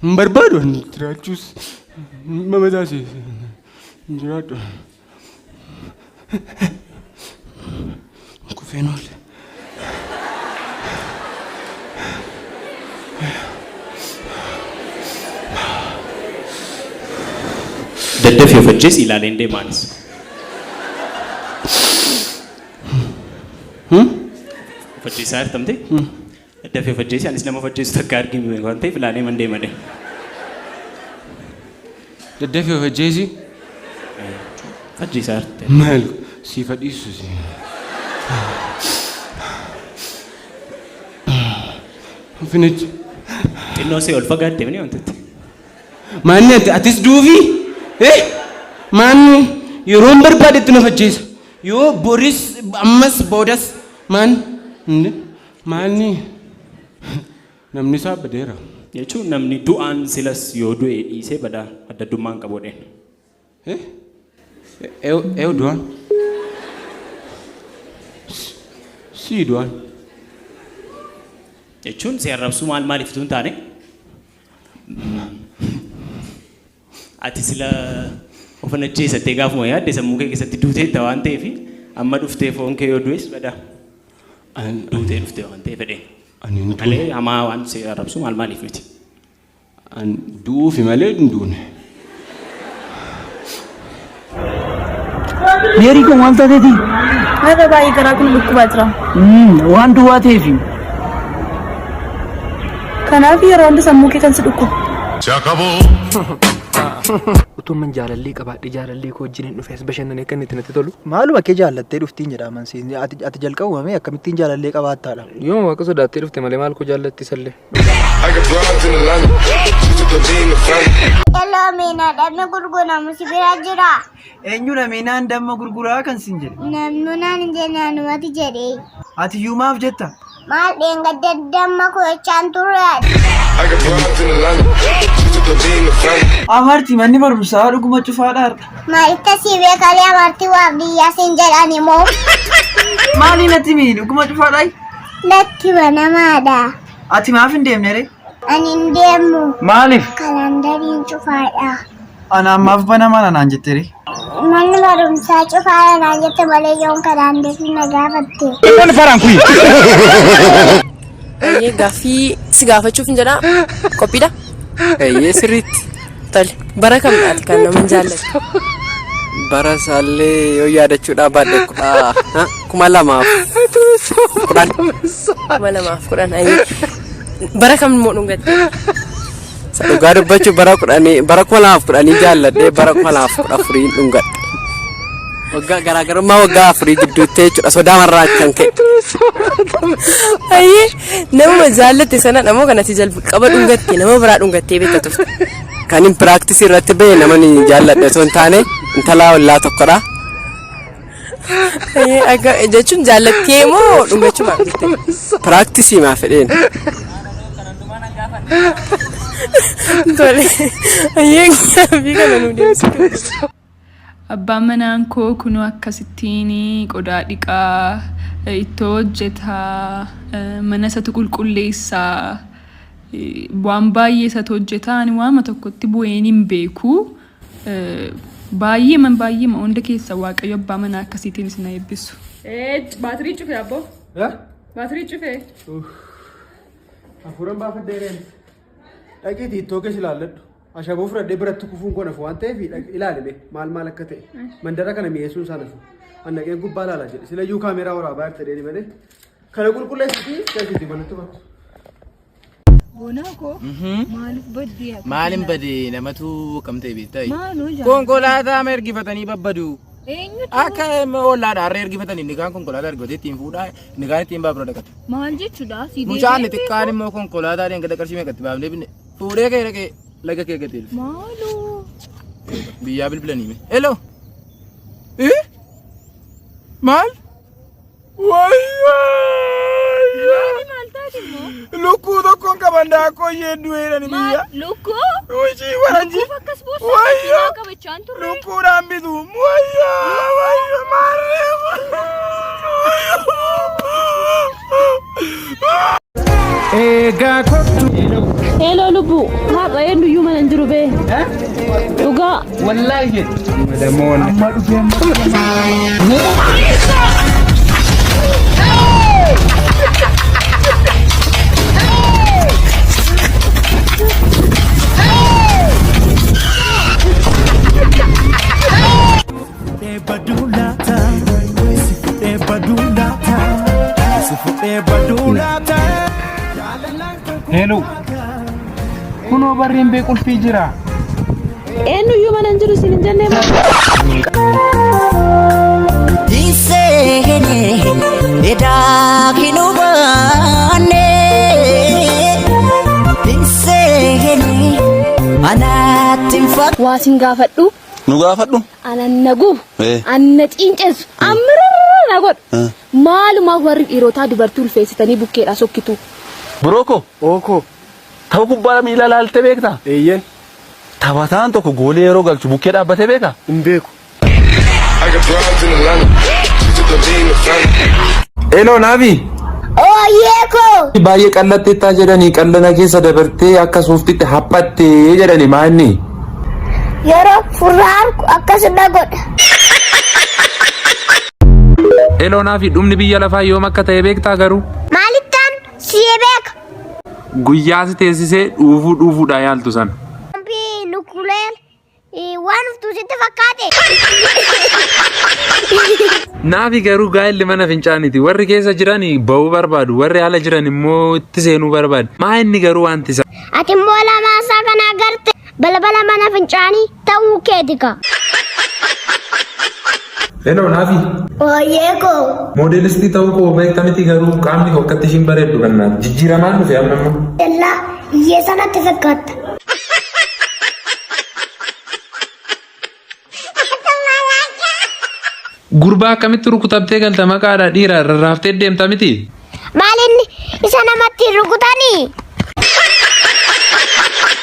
Hin barbaadu ani jiraachuus mamataas hin jiraadhu. Kufeen oole. Daddafii of ajjeesi ilaaleen deema anis. Of ajjeesaa jirta miti? Daddafii of ajjeesi anis nama of ajjeesu takka argee hin beeku waan ta'eef ilaalee man deema deema. Daddafii of ajjeesi. Of ajjeesaa jirta. Maal siif dhiisu si. Finich. Xinnoo see ol fagaatte mini wantitti. Maanni ati atis duufi? Eh? Maanni yeroon barbaadetti na ajjeesa. Yoo boris ammas boodas maan Inde? Maanni namni isaa badeera. Jechuun namni du'aan silas yoo du'e dhiisee badaa adda addummaa hin qabu jedheen. Eh? Eewu du'aan? Sii du'aan. Jechuun si arrabsuu maal maaliif utuu hin taane Ati sila ofan ajjeesattee gaafuma yaadde sammuu kee keessatti duuteetta waan ta'eef amma dhuftee foon kee yoo du'es badaa duutee dhufte waan ta'eef fedheen. Ani hin duune. Malee hamaa waan si arrabsu maal maaliif miti. An du'uufi malee hin duune. Meerii kun maal taateeti? Har'a baay'ee garaa kun dhukkubaa jira. Waan duwwaa ta'eefi. Kanaaf yeroo hunda sammuu kee kan si dhukkubu. Se acabó. Utuun man jaalallee qabaadhe jaalallee koo wajjin hin dhufe as bashannanee akka inni itti natti tolu. Maaluma kee jaallattee dhuftiin jedha amansiisni. Ati ati jalqabuma mee akkamittiin jaalallee qabaattaadha? Yooma waaqa sodaattee dhufte malee maal koo jaallatti sallee. I got broads in Atlanta. She took the lean to family. Hello, Mina, dammi gurguramu si bira jira. Eenyudha Minaan damma gurguraa kan sin jedhe? Namnu naan hin jenne anumati jedhe. Ati iyyuu maaf jetta? Maal dheengadda damma koo'ichaan turre ati. I got broads in Atlanta. She took the lean to family. Amarti manni barumsaa dhuguma cufaadha har'a. Maalitti si beekalee amartii waardiyyaa siin jedhan immoo. Maali natti mii dhuguma cufaadha? Lakki banamaadha. Ati maaf hin deemne ree? Ani hin deemu. Maaliif? Kalaandariin cufaadha. Anaan maaf banamaa naan jette ree? Manni barumsaa cufaadha naan jette malee yoon kalaandarii na gaafatte. Ayyee gaaffii si gaafachuuf hin jedhaa. Qophiidha? Eeyyee sirriitti. Tole. Bara kamidha ati kan nama hin jaallattu? Bara isaallee yoo yaadachuudhaa baadhe kudha 2010. 2010. Ayyee. Bara kam immoo dhungatte? Dhugaa dubbachuu bara kudhanii bara 2010 jaalladhee bara 2014 dhungadhe. Waggaa garaagarummaa waggaa afurii gidduutti jechuudha sodaa marraa kan ka'e. Ayyee namuma jaallatte sanadha moo kan ati jalqaba dhungatte nama biraa dhungattee beekta turte? Kan hin piraaktisii irratti bahe nama ni jaalladhe osoo hin taane intala ollaa tokkodha. Ayyee akka jechuun jaallattee moo dhungachumaaf jette? Piraaktisii maa fedheen. Tole. Ayyee gaaffii kana nuu deebisuu. Abbaan manaan koo kunoo akkasittiin qodaa dhiqaa, ittoo hojjetaa, mana isatu qulqulleessaa, waan baay'ee isatu hojjeta. Ani waanuma tokkotti bu'een hin beeku. Baay'eema baay'eema hunda keessa Waaqayyo abbaa manaa akkasiitiin isin haa eebbisu. Baatirii cufe abboo. Baatirii cufe. Hafuuran baafadhee reen. Dhaqiitii ittoo keessa ilaalladhu. Ashaboo fudhadhee biratti kufuun koo nafu waan ta'eef ilaali mee maal maal akka ta'e. Mandara kana mi'eessuun isaa nafu. An dhaqeen gubbaa ilaalaa jedhe. Silayyuu kaameeraa waraabaa jirta jedhee malee. Kana qulqulleessitii galchiti manatti bakka. Boonaa koo maaliif baddee akka Maalin kanaa? bade namatu akkam ta'e beektaa? Maaloo jaalladha. Konkolaataa ma ergifatanii babbadu. Eenyutu Akka ollaadha harree ergifatanii inni kaan konkolaataa ergifatee ittiin fuudhaa inni kaan ittiin baabura dhaqata. maal jechuudha? Si Mucaan deebi'ee xiqqaan immoo konkolaataa dheengadda qarshii meeqatti baafnee binne fuudhee ka'ee dhaqee laga kee gatee dhufe. Maaloo. Biyyaa bilbilanii mee. Hello. Eh? Maal? Wayyoo! Maal taate immoo? Lukkuu tokkoon qaban daakkoo ishee du'eedhani biyya. Lukkuu? Hojii waranji. Lukkuuf akkas boossaa Wayyoo! makiinaa qabachaan turre. Lukkuudhaan bitu. Wayyoo! Wayyoo! Maarree! Eegaa kottu. Hello lubbu har'a eenyuyyuu mana hin jiru bee. Dhugaa. Wallaahi jedhe. Amma dhufee amma. Hello. Kunoo barreen bee qulfii jira. Eenyuyyuu mana hin jiru siin hin jennee Waa siin gaafadhu. Nu gaafadhu. Anan na gubu. Eh. Anna ciinceessu. Ammirra na godhu. Maalumaa warri dhiirotaa dubartii ulfeessitanii bukkeedhaa sokkitu. Birooko. Ooko. Tapha kubbaa miilaa laaltee beektaa? Eeyyeen. Taphataan tokko goolee yeroo galchu bukkee dhaabbatee beekaa? Hin beeku. I got broads in Atlanta. She took the lean, the family. Eloo Naafi. Ooyyee koo. Baay'ee qallatteettaa jedhanii qallana keessa dabartee akka suuftitti haphattee jedhani maanni. Yeroo furraa harku akkas na godha. Eloo Naafi dhumni biyya lafaa yoom akka ta'e beektaa garuu? Maalittaan si beeka. Guyyaa si teessisee dhuufuu dhuufuudhaa yaaltu sana. Bombii nukuleer waan uftuu sitti fakkaate. Naafi garuu gaa'elli mana fincaaniiti. Warri keessa jiran ba'uu barbaadu. Warri ala jiran immoo itti seenuu barbaadu. Maa inni garuu wanti isaa? Ati immoo lamaasaa kana agarte balbala mana fincaanii ta'uu keeti ka. Eloo Naafi. Ooyyee koo. Moodelistii ta'uu koo beekta miti garuu qaamni koo akkatti ishiin bareeddu kannaati. Jijjiiramaan dhufe amma immoo. Dallaa hiyyeessa natti fakkaatta. Gurbaa akkamitti rukutamtee galta maqaadha dhiira rarraaftee deemta miti? Maal inni isa namatti rukutanii?